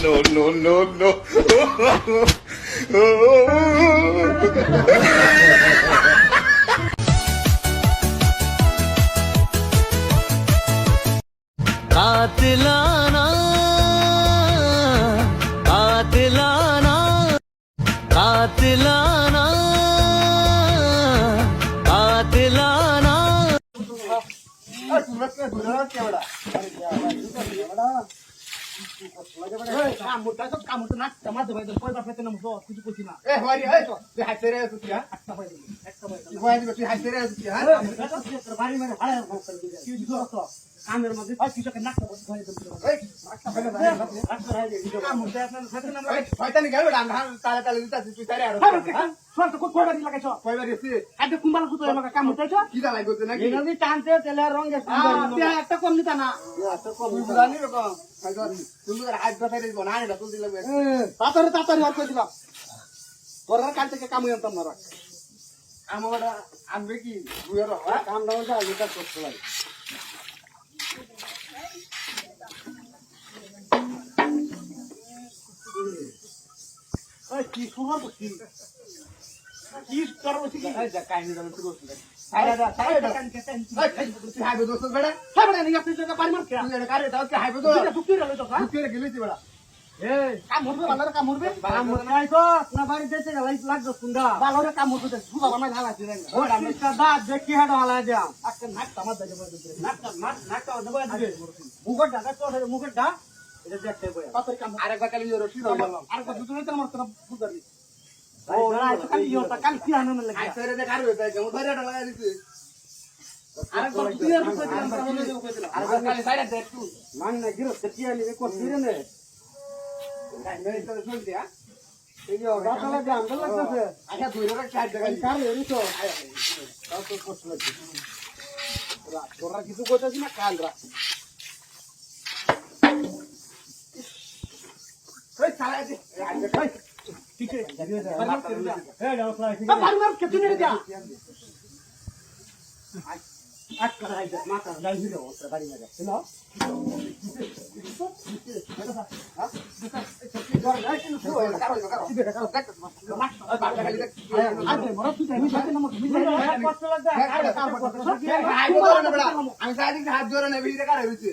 No no no no. Katilana Katilana Katilana Katilana. তাড়াতাড়ি তাড়াতাড়ি আর করে দিলাম তোরা কাল থেকে কাম আনতাম না রাখ। আমার আনবে কি কামটা বলতে আলুটা করতে লাগে। কি সুন্দর কি কি করবো কি কাহিনী জানো তুই আরেকবার কালি রশি আরেকবার দুটো আমার তোরা বুঝতে তোরা কিছু করতেছি না কাল রাখ। আমি হাত ধরে নেবি কারে হয়েছে।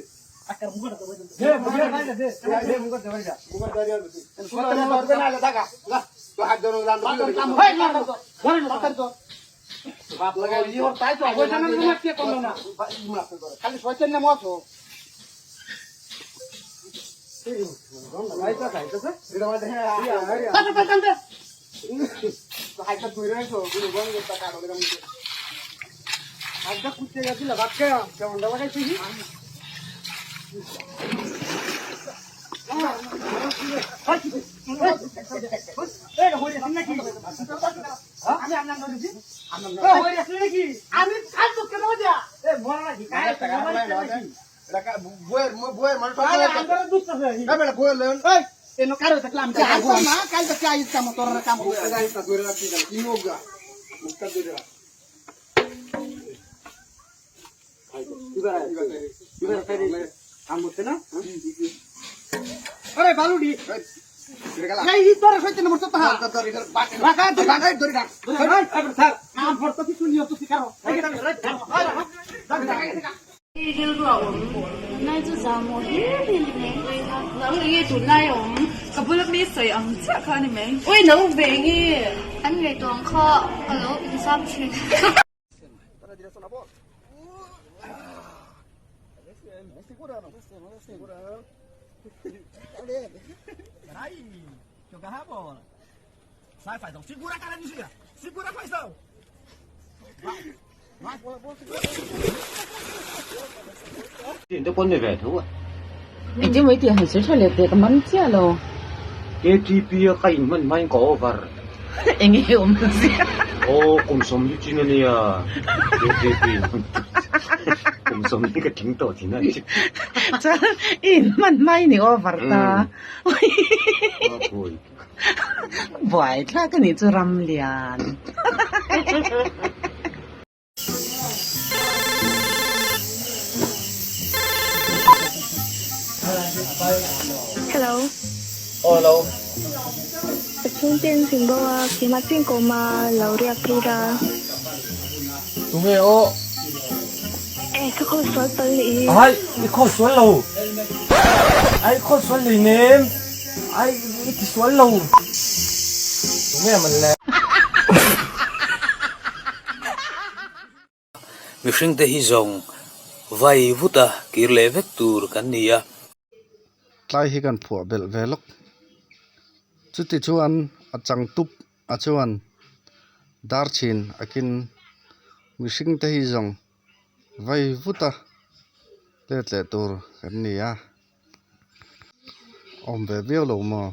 খালি শয়তান নাম আছো। কুচে গেছিল ভাত খেয়ে কেমন লাগাইছি। আমি আরে বালুডি এই তোর হইতে না মরতো তাহা রাখা ধরে রাখ স্যার কাম করতে কিছু নিও তো শিখারো। Nai chu zamo hi hi ni nang nge tu lai om ka bula mi soi ang cha kha ni mai. Oi nang ve nge an nge tuang kha ka lo in sam thin. Peraí, deixa eu agarrar a bola. Sai, Fazão. Segura a cara de gira. Segura, Fazão. Vai, vai, bola, bola, segura. Te pon ni ve thu a. Engtin mai tih han sawi tha leh pek man chiah lo. KTP a ka in hman hmain ka over. Eng nge awm ta sia. Aw kum sawmli chin a nia KTP in hman kum sawmli ka tling tawh thin a ni. Chuan i in hman hmain i over ta. Buai thlak a nih chu Ramlian. Chhungte an zin bo a, keimah chiin ka awm a, lo riak phei la. Tunge aw? E, ka call sual pal leh hi. Ai, i call sual lo. Ai, i call sual lei nem. Ai, i ti sual lo. Tunge man le? Mihringte hi zawng vai vuta kir leh vek tur kan ni a. Tlai hi kan phuah belh ve lawk. Chuti chuan a chang tup a chuan dar chhin akin mihringte hi zawng vai vuta let leh tur kan ni a, awm ve viau lo maw?